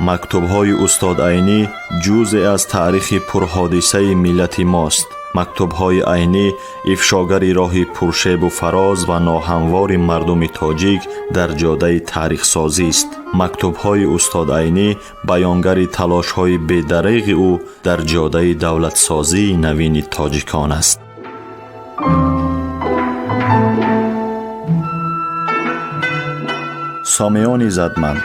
Мактубҳои устод Айнӣ ҷузъе аз таърихи пурҳодисаи миллати мост. Мактубҳои Айнӣ ифшогари роҳи пуршебу фароз ва ноҳамвори мардуми тоҷик дар ҷодаи таърихсозист. Мактубҳои устод Айнӣ баёнгари талошҳои бедареғи ӯ дар ҷодаи давлатсозии навини тоҷикон аст. Сомиёни задманд,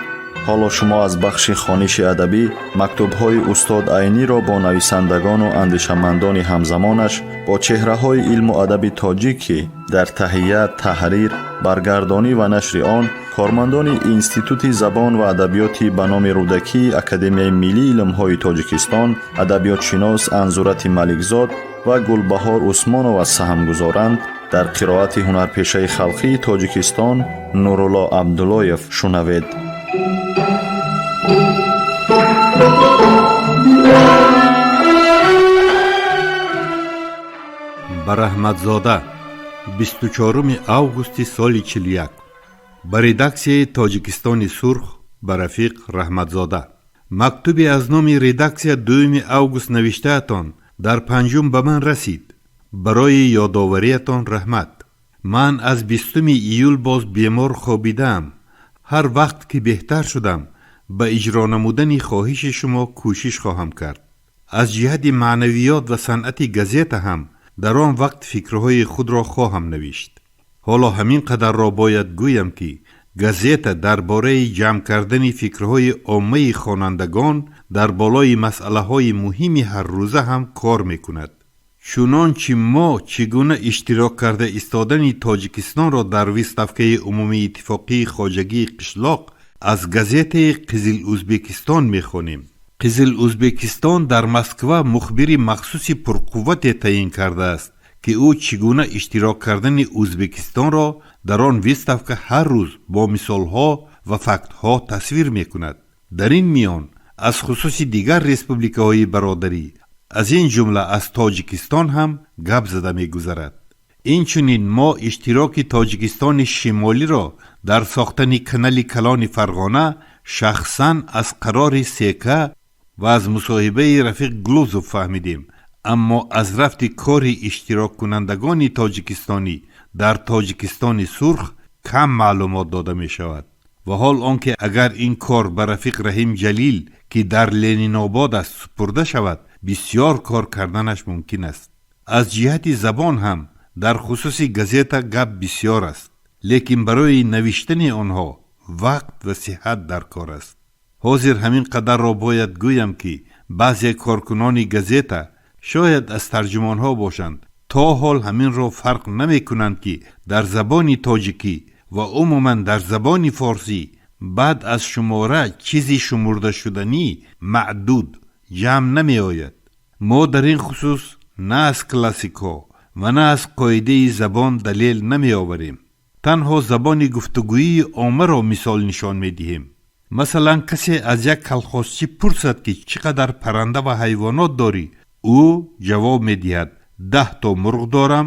ҳоло шумо аз бахши хониши адабӣ мактубҳои устод Айниро бо нависандагону андешамандони ҳамзамонаш, бо чеҳраҳои илму адаби тоҷик, ки дар таҳия, таҳрир, баргардонӣ ва нашри он кормандони Институти забон ва адабиёти ба номи Рӯдакии Академияи миллии илмҳои Тоҷикистон, адабиётшинос Анзурати Маликзод ва Гулбаҳор Усмонова саҳм гузоранд, дар қироати ҳунарпешаи халқии Тоҷикистон Нурулло Абдуллоев шунавед. Ба Раҳматзода, 24 августи соли 41, ба редаксияи Тоҷикистони сурх, ба рафиқ Раҳматзода. Мактубе аз номи редаксия 2 август навиштаатон дар панҷум ба ман расид. Барои ёдовариятон раҳмат. Ман аз 20 июл боз бемор хобидаам. Ҳар вақт ки беҳтар шудам, ба иҷро намудани хоҳиши шумо кӯшиш хоҳам кард. Аз ҷиҳати маънавиёт ва санъати газета ҳам дар он вақт фикрҳои худро хоҳам навишт. Ҳоло ҳамин қадарро бояд гӯям, ки газета дар бораи ҷамъ кардани фикрҳои оммаи хонандагон дар болои масъалаҳои муҳими ҳаррӯза ҳам кор мекунад. Чунончи мо чӣ гуна иштирок карда истодани Тоҷикистонро дар выставкаи умумии иттифоқии хоҷагии қишлоқ аз газетаи Қизил Ӯзбекистон мехонем. Қизил Ӯзбекистон дар Москва мухбири махсуси пурқуввате таъин кардааст, ки ӯ чӣ гуна иштирок кардани Ӯзбекистонро дар он выставка ҳар рӯз бо мисолҳо ва фактҳо тасвир мекунад. Дар ин миён аз хусуси дигар республикаҳои бародарӣ, аз ин ҷумла аз Тоҷикистон ҳам гап зада мегузарад. Инчунин мо иштироки Тоҷикистони шимолиро дар сохтани канали калони Фарғона шахсан аз қарори СК ва аз мусоҳибаи рафиқ Глузов фаҳмидем, аммо аз рафти кори иштироккунандагони тоҷикистонӣ дар Тоҷикистони сурх кам маълумот дода мешавад. Ва ҳол он ки агар ин кор ба рафиқ Раҳим Ҷалил, ки дар Ленинобод аст, супурда шавад, бисёр кор карданаш мумкин аст. Аз ҷиҳати забон ҳам дар хусуси газета гап бисёр аст, лекин барои навиштани онҳо вақт ва сиҳат дар кор аст. Ҳозир ҳамин қадарро бояд гӯям, ки баъзе коркунони газета, шояд аз тарҷумонҳо бошанд, то ҳол ҳаминро фарқ намекунанд, ки дар забони тоҷикӣ ва умуман дар забони форсӣ баъд аз шумора чизи шумурдашуданӣ маъдуд ҷамъ намеояд. Мо дар ин хусус на аз классикҳо ва на аз қоидаи забон далел намеоварем, танҳо забони гуфтугӯии оммаро мисол нишон медиҳем. Масалан, касе аз як калхозчӣ пурсад, ки чӣ қадар парранда ва ҳайвонот дорӣ, ӯ ҷавоб медиҳад: 10 то мурғ дорам,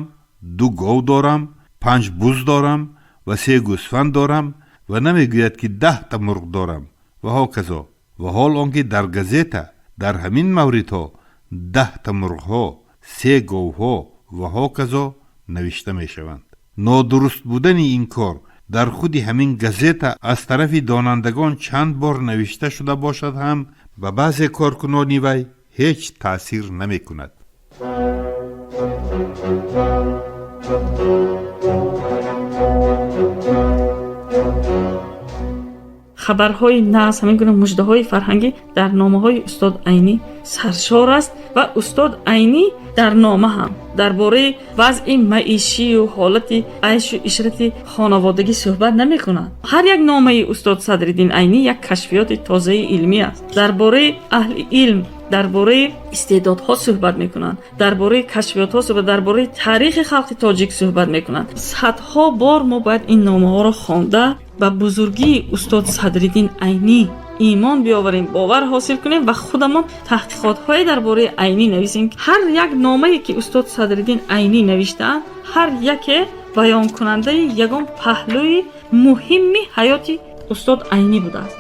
ду гов дорам, панҷ буз дорам ва се гӯсфанд дорам, ва намегӯяд, ки 10та мурғ дорам ва ҳоказо. Ва ҳол он ки дар газета дар ҳамин мавридҳо 10та мурғҳо, се говҳо ва ҳоказо навишта мешаванд. Нодуруст будани ин кор дар худи ҳамин газета аз тарафи донандагон чанд бор навишта шуда бошад ҳам, ба баъзе коркунони вай ҳеҷ таъсир намекунад. Хабарҳои нағз, ҳамин гуна муждаҳои фарҳангӣ дар номаҳои устод Айнӣ саршор аст. Ва устод Айнӣ дар нома ҳам дар бораи вазъи маишию ҳолати айшу ишрати хонаводагӣ суҳбат намекунад. Ҳар як номаи устод Садриддин Айнӣ як кашфиёти тозаи илмӣ аст. Дар бораи аҳли илм, дар бораи истеъдодҳо суҳбат мекунанд, дар бораи кашфиётҳо суҳбат, дар бораи таърихи халқи тоҷик суҳбат мекунанд. Садҳо бор мо бояд ин номаҳоро хонда, ба бузургии устод Садриддин Айнӣ имон биёварем, бовар ҳосил кунем ва худамон таҳқиқотҳое дар бораи Айнӣ нависем. Ҳар як номае, ки устод Садриддин Айнӣ навиштаанд, ҳар яке баёнкунандаи ягон паҳлӯи муҳимми ҳаёти устод Айнӣ будааст.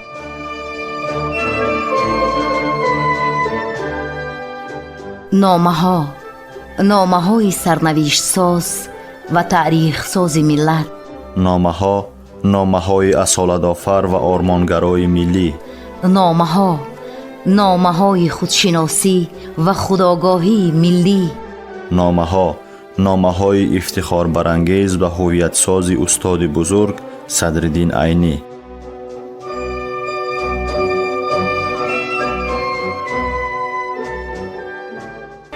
Номаҳо, номаҳои сарнавиштсоз ва таърихсози миллат. Номаҳо, номаҳои асолатофар ва ормонгарои миллӣ. Номаҳо, номаҳои худшиносӣ ва худогоҳии миллӣ. Номаҳо, номаҳои ифтихорбарангез ва ҳуввиятсози устоди бузург Садриддин Айнӣ.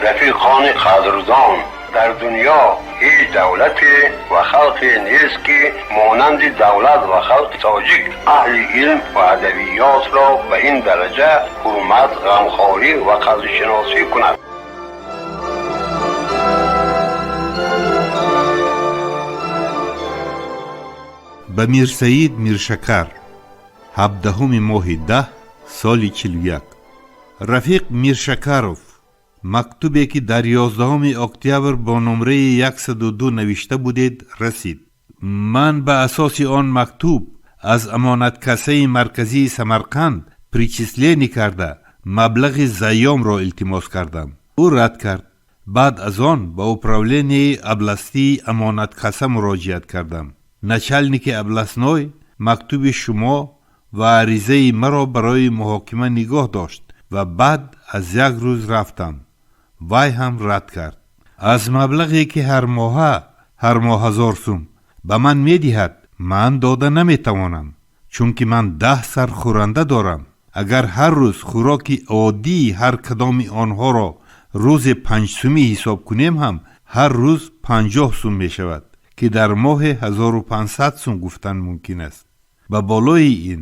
Рафиқони қадрдон, дар дунё ҳеҷ давлате ва халқе нест, ки монанди давлат ва халқи тоҷик аҳли илм ва адабиётро ба ин дараҷа ҳурмат, ғамхорӣ ва қадршиносӣ кунад. Ба Мирсаид Миршакар, 17 моҳи 10 соли 41. Рафиқ Миршакаров, мактубе ки дар 11 октябр бо номраи 102 навишта будед, расид. Ман ба асоси он мактуб аз амонаткассаи марказии Самарқанд причисление карда маблағи заёмро илтимос кардам. Ӯ рад кард. Баъд аз он ба управленияи областии амонаткасса муроҷиат кардам. Начальники областной мактуби шумо ва аризаи маро барои муҳокима нигоҳ дошт ва баъд аз як рӯз рафтам. Вай ҳам рад кард. Аз маблағе ки ҳар моҳа, ҳар моҳ 1000 сум ба ман медиҳад, ман дода наметавонам, чунки ман 10 сар хӯранда дорам. Агар ҳар рӯз хӯроки оддии ҳар кадоми онҳоро рӯзе 5 сумӣ ҳисоб кунем ҳам, ҳар рӯз 50 сум мешавад, ки дар моҳе 1500 сум гуфтан мумкин аст. Ба болои ин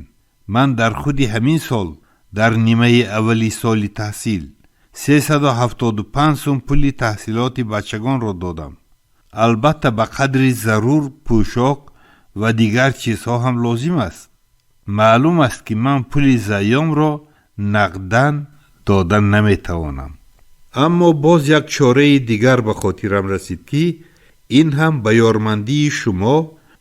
ман дар худи ҳамин сол, дар нимаи аввали соли таҳсил, 375 сум пули таҳсилоти бачагонро додам. Албатта, ба қадри зарур пӯшок ва дигар чизҳо ҳам лозим аст. Маълум аст, ки ман пули заёмро нақдан дода наметавонам. Аммо боз як чораи дигар ба хотирам расид, ки ин ҳам ба ёрмандии шумо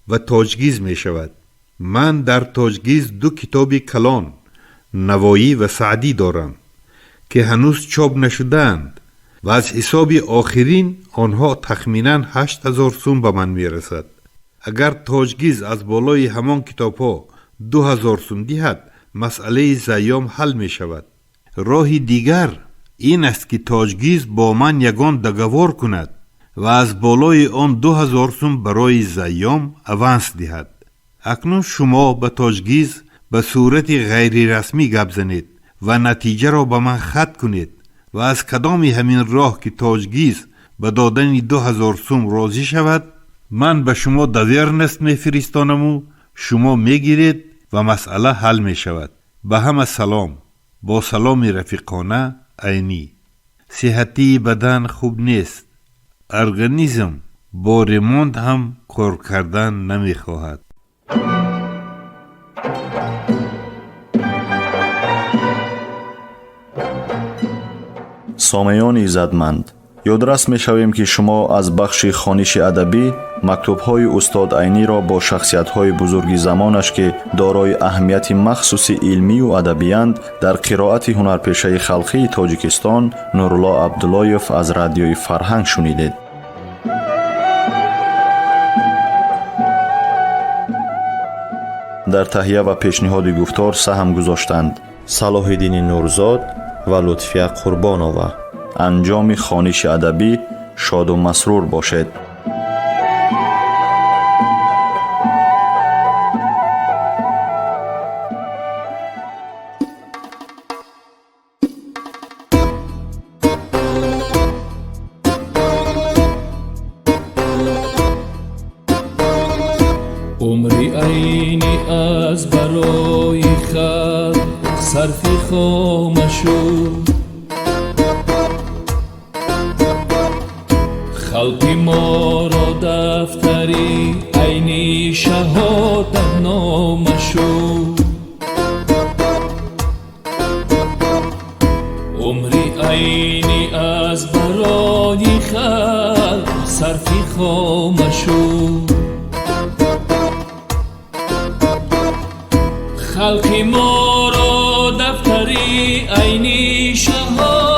ва Тоҷгиз мешавад. Ман дар Тоҷгиз ду китоби калон, Навоӣ ва Саъдӣ дорам, ки ҳанӯз чоп нашудаанд ва аз ҳисоби охирин онҳо тахминан 8000 сум ба ман мерасад. Агар Тоҷгиз аз болои ҳамон китобҳо 2000 сум диҳад, масъалаи заём ҳал мешавад. Роҳи дигар ин аст, ки Тоҷгиз бо ман ягон договор кунад ва аз болои он 2000 сум барои заём аванс диҳад. Акнун шумо ба Тоҷгиз ба сурати ғайрирасмӣ гап занед ва натиҷаро ба ман хат кунед ва аз кадоми ҳамин роҳ ки Тоҷгиз ба додани 2000 сум розӣ шавад, ман ба шумо доверенность мефиристонаму шумо мегиред ва масъала ҳал мешавад. Ба ҳама салом. Бо саломи рафиқона, Айнӣ. Сиҳатии бадан хуб нест. Организм бо ремонт ҳам кор кардан намехоҳад. Сомеёни иззатманд, ёдрас мешавем, ки шумо аз бахши хониши адабӣ мактубҳои устод Айниро бо шахсиятҳои бузурги замонаш, ки дорои аҳамияти махсуси илмию адабиянд, дар қироати ҳунарпешаи халқии Тоҷикистон Нурулло Абдуллоев аз Радиои Фарҳанг шунидед. Дар таҳия ва пешниҳоди гуфтор саҳм гузоштанд Салоҳиддини Нурзод ва Лутфия Қурбонова. Анҷоми хониши адабӣ шоду масрур бошед. Умри Айнӣ аз барои халқ сарфи хома шуд. Халқи моро дафтари Айнӣ шаҳодатнома шуд. Умри Айнӣ аз барои халқ сарфи хома шуд. Халқи моро дафтари Айнӣ шаҳодатнома.